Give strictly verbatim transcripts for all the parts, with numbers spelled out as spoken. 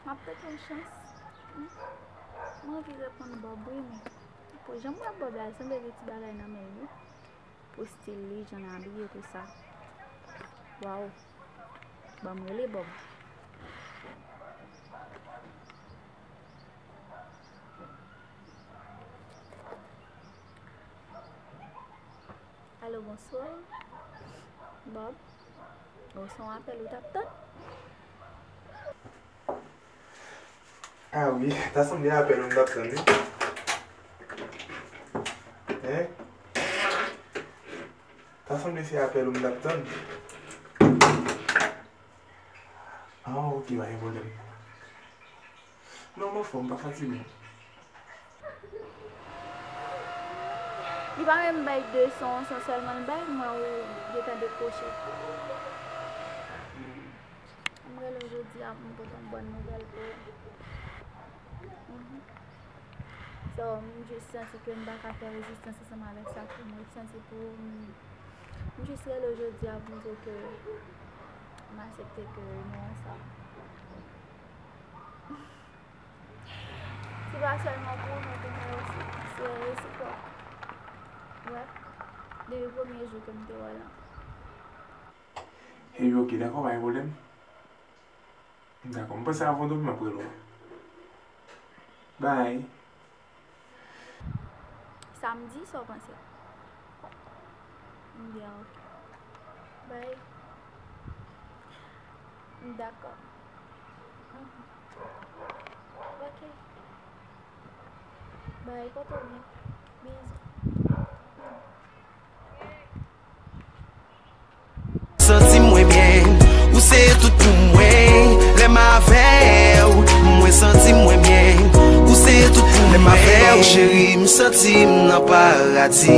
M ap tante yon chans. Hmm. Mwen anvi reponn Bob wi, men pou jan m wè Bob la, li sanble gen ti bagay nan men l wi. Pou stil li, jan l abiye, tou sa. Waw. Ban m rele Bob. Alo, bonswa. Bob. O, se yon apèl ou t ap tann? Ah wi, ta sanble apèl ou m t ap tann wi. Hein? Ta sanble se apèl ou m t ap tann. Ah, ok, pa gen pwoblèm. Non, m anfòm, pa fatige. Li pa menm bay de son, son sèlman l bay, m wè ou gentan dekwoche. M rele w jodi a pou m pote yon bòn nouvèl pou ou. Mhm. So, m jis santi ke m pa ka fè rezistans ansanm avèk sa ke mwen santi pou ou. M, m jis rele w jodi a pou m di w ke m aksepte ke nou ansanm. Se pa sèlman pou ou, men pou mwen osi. Se resipwòk. Wi. Depi premye jou ke m te wè l lan. Epi, ok, dakò, pa gen pwoblèm. Dakò, m panse avan w domi, m ap rele w. Bye. Samdi, sa w panse? M di a, ok. Bye. Dakò. Mhm. Ok. Bye, pòte w byen. Bizou. Santi mwen byen, ou se tout pou mwen. Lè m avè w, mwen santi mwen byen, ou se tout pou mwen. Lè m avè w, cheri, m santi m nan paradi.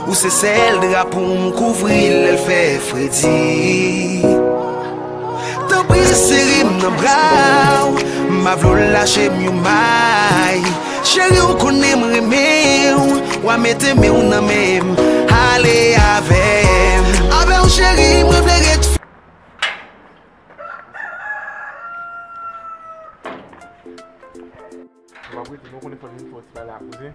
Ou se sèl dra pou m kouvri lè l fè fredi. Tanpri, sere m nan bra w, m pa vle w lache m yon may. Cheri, ou konnen m renmen w, w a mete men w nan men m, ale avè m. Avè w, cheri, mwen vle ret. Nou p ap rete, nou konnen fò nou fè yon ti pale ak kouzen.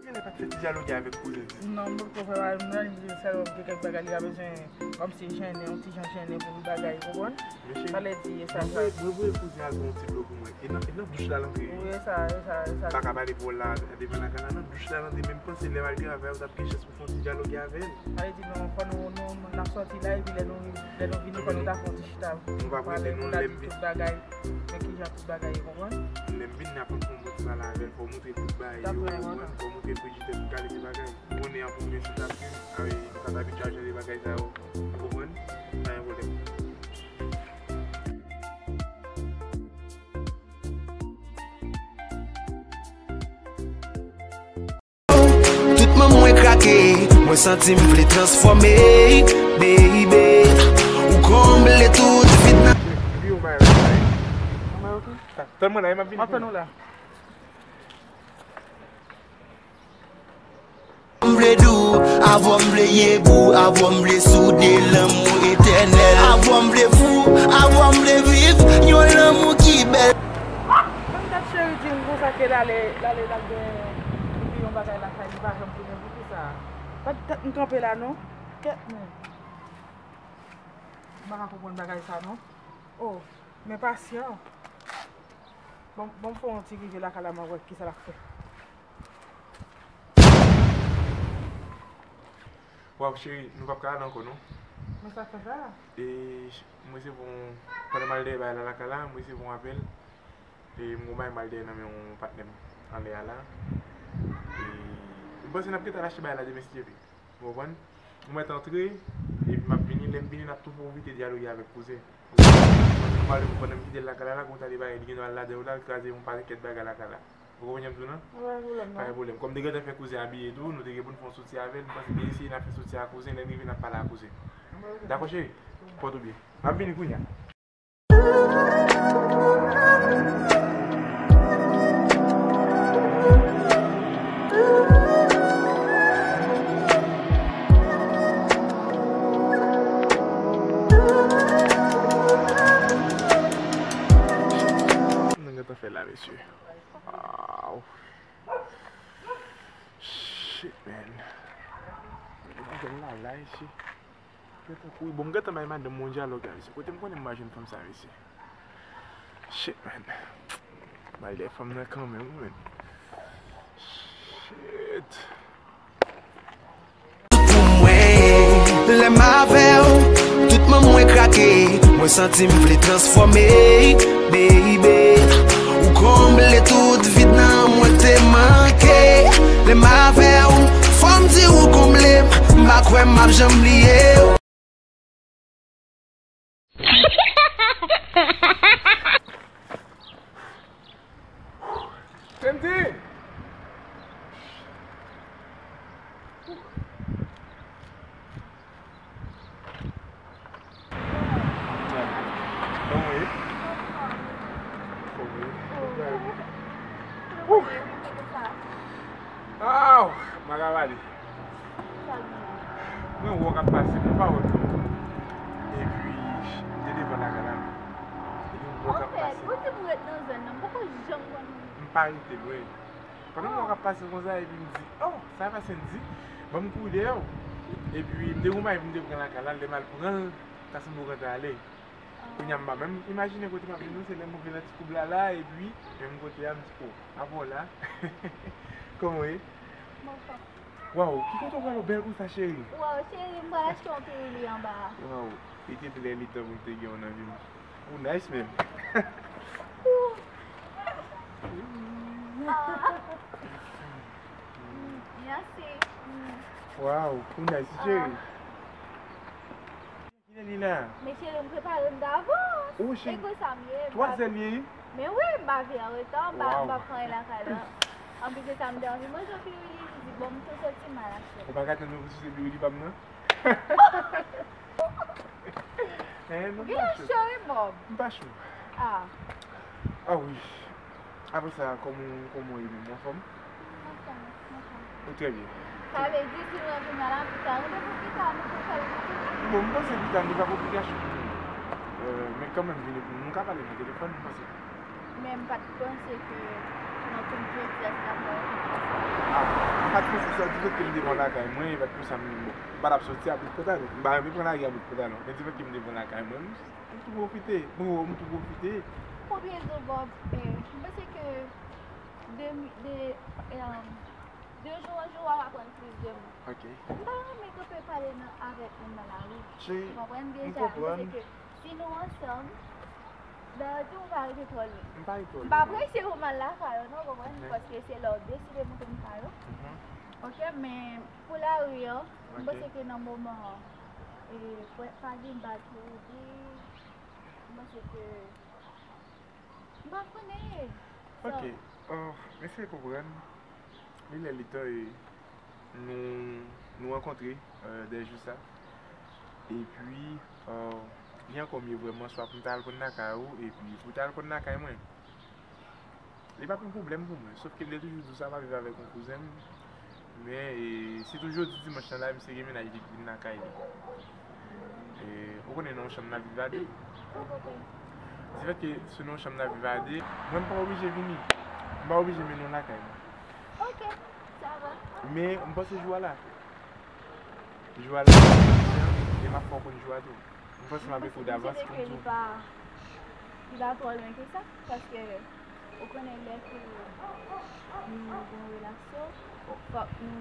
Genlè pa t fè ti dyaloge avèk kouzen ti. Non, m poko fè pale, m nan li sèlman gen kèk bagay li ka bezwen, kòmsi jennen, yon ti jan jennen pou l bagay, ou konprann? Mesye, pale di sa, mwen sa. Voye, mwen voye kouzen al pran yon ti dlo pou mwen. E nan, e nan douch la l antre. Wi, e sa, e sa, e sa. M pa ka pale pou w la, devan lakay la, nan douch la l antre, men m panse lè m al travay, ou t ap gen chans pou fè yon ti dyaloge avè l. Sa vle di nou, fò nou, nou, nou, n ap sòti la, epi lè nou, lè nou vini, fò nou ta fè yon ti chita. Nou pa prese, non, lè m vin. Tout bagay, men kijan tout bagay ye, konprann? Lè m vin, n ap fè yon bon ti pale avè l, fò w montre tout bagay yo, konprann? Fò w montre frijidè, tout kalite bagay. Ou konnen an premye se t ap vin, a, sa t abitye al jere bagay sa yo, ou konprann? Pa gen pwoblèm. Tout manm mwen krake, mwen santi m vle transfòme, baby. Ou konble tout vid nan. Tann mwen la, e m ap vini. M ap tann ou la. M vle di w, avè w m vle ye bou, avè w m vle soude lanmou etènèl. Avè w m vle fou, avè w m vle viv yon lanmou ki bèl. Mwen tèt cheri di m konsa ke l ale, l ale, l al gen, epi yon bagay lakay li pa janm tounen, poukisa? Pa t tèt m kanpe la non. Kèt men. M pa ka konprann bagay sa non. Oh, men pasyan. Bon, bon, fò yon ti rive lakay la, m a wè kisa l ap fè. Waw, cheri, nou p ap ka ale ankò, non? Men sa k fè sa? E, ch-, mwen se bon, pandan m al dèyè bagay la lakay la, mwen se bon apèl. E, m gon bagay m al dèyè nan men yon patnè m anlè a la. E, m panse n ap gentan al achte bagay la demen, si Dye vle. Ou konprann? Ou mèt antre, epi m ap vini. Lè m vini, n ap tou pwofite dyaloge avèk kouzen. Ou konprann? Pandan m pale, pandan m kite l lakay la, la, konsa li bagay, li gen dwa al ladan yo la, l kraze yon pakèt bagay lakay la. Ou konprann sa m di w lan? Pa gen pwoblèm, non. Pa gen pwoblèm. Kòm te gentan fè kouzen abiye tou, nou te gen pou n fè yon soti avè l. M panse n eseye n ap fè soti a kouzen, lè n rive n ap pale a kouzen. Dakò, cheri? Pòte w byen. M ap vini kounye a. Sa fè la, mesye. Wow. Shit, man. Mwen gen la, la, isi. Gentan kouri. Bon, m gentan bay madanm mwen dyalòg la, mesye. Kote m konnen m va jwenn fanm sa, mesye? Shit, man. Bay lè fanm nan kanmenm, wi, man. Shit. Pou mwen, lè m avè w, tout manm mwen krake. Mwen santi m vle transfòme, baby. Ou konble tout vid nan mwen te manke. Lè m avè w, fò m di ou konble m. M pa kwè m ap janm bliye w. Sandy! Kòman w ye? Kòman w ye? Aw! M pa ka pale. Mwen wè w k ap pase, mwen pa wè w non. Epi, m te devan lakay la. Epi m wè w k ap pase. Anfèt, ou di m ret nan zòn nan, m poko janm konn. M pa rete lwen. Pandan m wè w k ap pase konsa, epi m di, oh, sa e pa Sandy, ban m kouri dèyè w. Epi, m te gon bagay pou m te pran lakay la, lè m al pran l, ta sanble w gentan ale. Kounye a m pa menm imajine kote m ap vin non, se lè m rive nan ti koub la la, epi menm kote a, m di, oh, apa w la? Kòman w ye? Mwen anfòm. Waw, ki kote w pral w bèl konsa, cheri? Waw, cheri, m pral achte yon pirili anba a. Waw, li te lè li tan pou m te gen w nan vi m. Ou nice menm. Ou. Ah. Mm, mèsi. Mm. Waw, ou nice, cheri. Ah. Kilè li la? Men cheri, m prepare m davans. Ou cheri. E konsa m ye, m pa. Twazè li ye? Men wi, m pa vin an reta, m pa, m pa pran anyen lakay la. Anplis de sa, m te anvi manje yon pirili, m di, bon, m tou santi mal aktyèlman. Ou pa ka tann nou pou sise pirili pa m nan? Eh, non, m pa cho. Cheri, bòb. M pa cho. Ah. Ah wi. Apre sa, kòman, kòman w ye menm? Ou anfòm? Anfòm, anfòm. Ou trè byen. Sa vle di, si nou anvi nan lapita, nou te pou pita, nou pou fè l pou pita. Bon, m panse pita, nou pa konplikasyon pou nou. Euh, men kanmenm, vini pou nou, nou ka pale nan telefòn, m panse. Men m pa t panse ke nan tout jodi a, se t ap fè yon konsa. Ah, m pa t panse sa, di fèt ke m devan lakay mwen, e pa t pou sa m, bon, m pa t ap soti a bout pantalon. M pa renmen pran lari a bout pantalon. Men di fèt ke m devan lakay mwen, m tou pwofite. Mwen wè w, m tou pwofite. Konbyen jou, Bob? Eh, m panse ke de, de, eh, de jou an jou, w ap aprann plis de mwen. Ok. M pa renmen kanpe pale nan, avèk moun nan lari. Cheri, m konprann. Ou konprann deja, m panse ke si nou ansanm, dayè tou, ou pa rete twò lwen. M pa rete twò lwen. M pa prese pou m al lakay ou non, ou konprann, paske se lè w deside pou w vin kay ou. Mhm. Ok, men pou lari an, m panse ke nan moman an, e, pa, pa gen bal ki rive, m panse ke M pa konnen. Ok. So, euh, m eseye konprann. Li lè li tan e nou, nou rankontre, euh, dèyè jou sa. Epi, euh, li ankò mye vrèman swa pou m ta al konn lakay ou, epi pou w ta al konn lakay mwen. Li p ap yon pwoblèm pou mwen. Sof ke m te toujou di w sa, m ap viv avèk yon kouzen m. Men, e, sitou jodi dimanch lan la, misye gen mennaj li k vin lakay li. E, ou konnen nan yon chanm n ap viv a de. Ou konprann. Difèt ke se nan yon chanm n ap viv a de, mwen m pa oblije vini. M pa oblije mennen w lakay mwen. Ok, sa va. Men, m panse jou a la. Jou a la, e m ap fè w konn jou a tou. M panse m ap ekri w davans pou m di w. Li pa, li pa twò lwen ke sa, paske ou konnen lè ke nou gen yon relasyon, fòk nou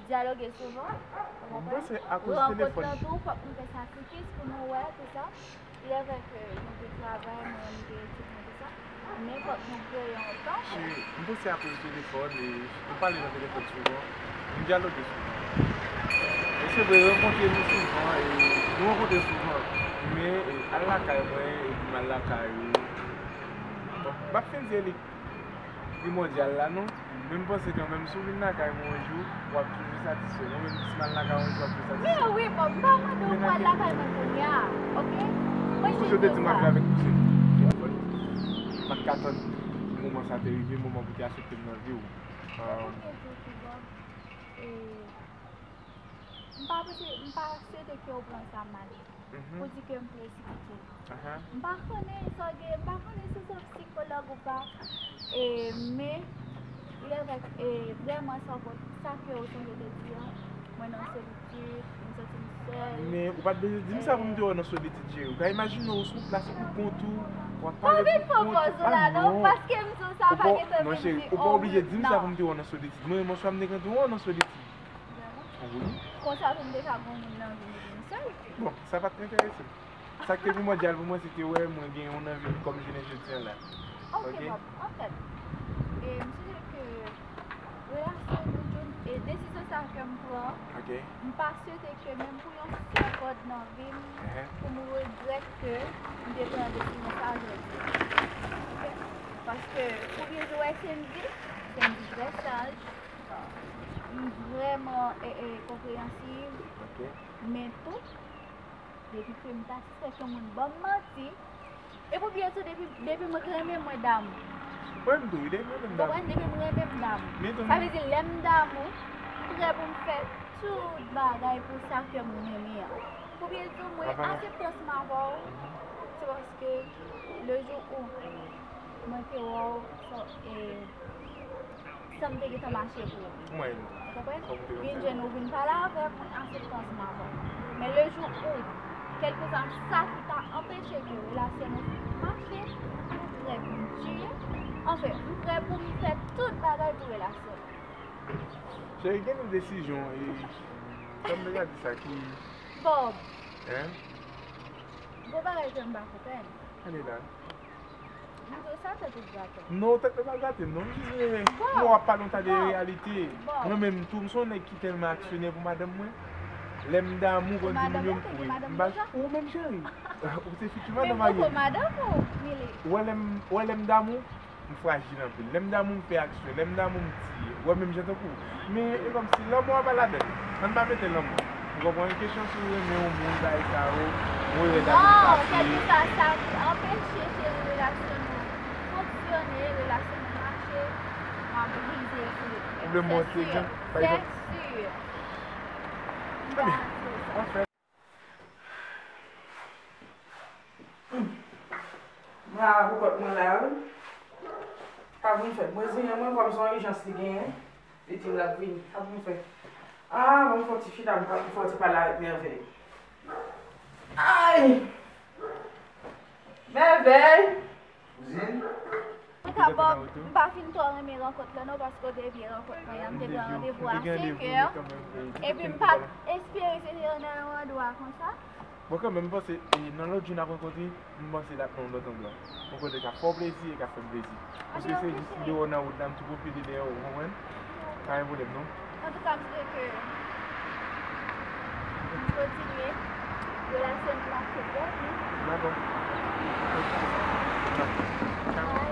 dyaloge souvan, ou konprann? M panse akoz telefòn. Rankontre tou, fòk nou fè sakrifis pou nou wè, tout sa. Lè vre ke nou te travay, mwen, m te etid, mwen, tout sa. Men fòk nou kreye yon tan. Cheri, m panse akoz telefòn, e nou pale nan telefòn souvan, nou dyaloge souvan. E se vre, rankontre nou souvan, e nou rankontre souvan. Men, e, al lakay mwen, epi m al lakay ou. Bon, m p ap fin di li primòdyal la, non. Men m panse kanmenm, si w vin lakay mwen yon jou, w ap toujou satisfè. Mwen menm, si m al lakay ou yon jou, w ap toujou satisfè. Men wi, Bob, m pa mande w pou w al lakay mwen kounye a, ok? Mwen jis di w sa. Ou te di m ap viv avèk kouzen. M pa t ka tann moman sa te rive, moman pou te aksepte m nan vi w. Mwen pou te di w tou, Bob, e, m pa panse, m pa swete ke w pran sa mal. pou di ke m presipite. M pa konnen sa w gen, m pa konnen si w se yon sikològ ou pa. E, men, il est vrai, e, vrèman, sa w, sa ke w sonje te di an, mwen nan solitid, m santi m sèl. Men ou pa t bezwen di m sa pou m te wè w nan solitid, cheri. Ou ka imajine w sou plas pou kont ou, w ap pale pou kont ou. Pa vin pran pòz ou la non, paske m di w sa pa gentan vin di. Non, cheri, ou pa oblije di m sa pou m te wè w nan solitid. Mwen menm, oswa m te gentan wè w nan solitid. Vrèman? Wi. Konsa tou m te ka gen yon moun nan vi m epi m sèl. Bon, sa pa t enterese m. Sa ki te primòdyal pou mwen, se te wè mwen gen yon nan vi m kòm jounen jodi a la. Ok, Bob. Anfèt, e, m sonje ke relasyon nou jwenn, e desizyon sa ke m pran, m pa swete ke menm pou yon segond nan vi m, pou m regrèt ke m te pran desizyon sa jodi. Ok? Paske, ou byen di wè Sendy, Sendy trè saj, m vrèman, e, e, konpreyansiv, men tou, depi ke m ta sispèk yon moun ban m manti, epi byen tou, depi, depi m renmen mwen damou. Wi, m tou, depi m renmen m damou. Konprann? Depi m renmen m damou. Sa vle di, lè m damou, m prè pou m fè tout bagay pou sa ke m renmen an. Pou byen tou, mwen akseptan ansanm avè w, se paske le jour où mwen te wè w, sa, e, sa m te gentan mache pou ou. Ou konprann? Vin jwenn ou, vin pale avè m, mwen aksepte ansanm avè w. Men le jour où, kèlkeswa sa ki ta anpeche ke relasyon nou mache, m prè pou m tiye. Anfen, m prè pou m fè tout bagay pou relasyon nou. Cheri, gen de desizyon, e, sa m te ka di sa ki... Bob. Hein? Gon bagay ke m pa konprann. Ale la. M di w sa, tèt ou grate. Non, tèt mwen pa grate m non. M jis renmen lè w ap pale yon ta de reyalite. Mwen menm tou, m se yon nèg ki tèlman aksyonè pou madanm mwen. Lè m damou, konn di moun yo m kouri. M pa, ou menm cheri. Ou se fitu madanm marye. Ou wè lè m, ou wè lè m damou, m frajil anpil. Lè m damou, m fè aksyon. Lè m damou, m tiye. Ou wè menm jan tankou w. Men e kòmsi lanmò a pa ladann. Ann pa mete lanmò. Ou konprann? Kesyon si w renmen yon moun, bagay sa yo, mwen rèd a vin pase. Non, kèlkeswa sa ki anpeche cheri relasyon nou fonksyone, relasyon nou mache, m ap brize sou li. Ou vle m montre egzanp, pa egzanp? Sè si. M garanti w sa. Mwen a pou kont mwen la wi. Sa pou m fè? Mwen zenyen mwen kòm se yon ijans li genyen. Li di l ap vini. Sa pou m fè? Ah, ban m fè yon ti chita, m fè yon ti pale avèk Mèvèy. Ay! Mèvèy! Kouzin? Antouka, Bob, m pa fin twò renmen rankont lan non, paske w te byen rankont mwen an, m te pran randevou a senk è, epi m pa t espere se te nan yon andwa konsa. Bon, kanmenm, m panse, e, nan lòt jou n ap rankontre, m panse l ap nan yon lòt andwa. Yon kote k ap fè w plezi e k ap fè m plezi. Paske se jis m te wè w nan wout la, m tou pwofite dèyè w, ou konprann? Pa gen pwoblèm non. Antouka, m swete ke nou kontinye relasyon nou mache byen. Dakò.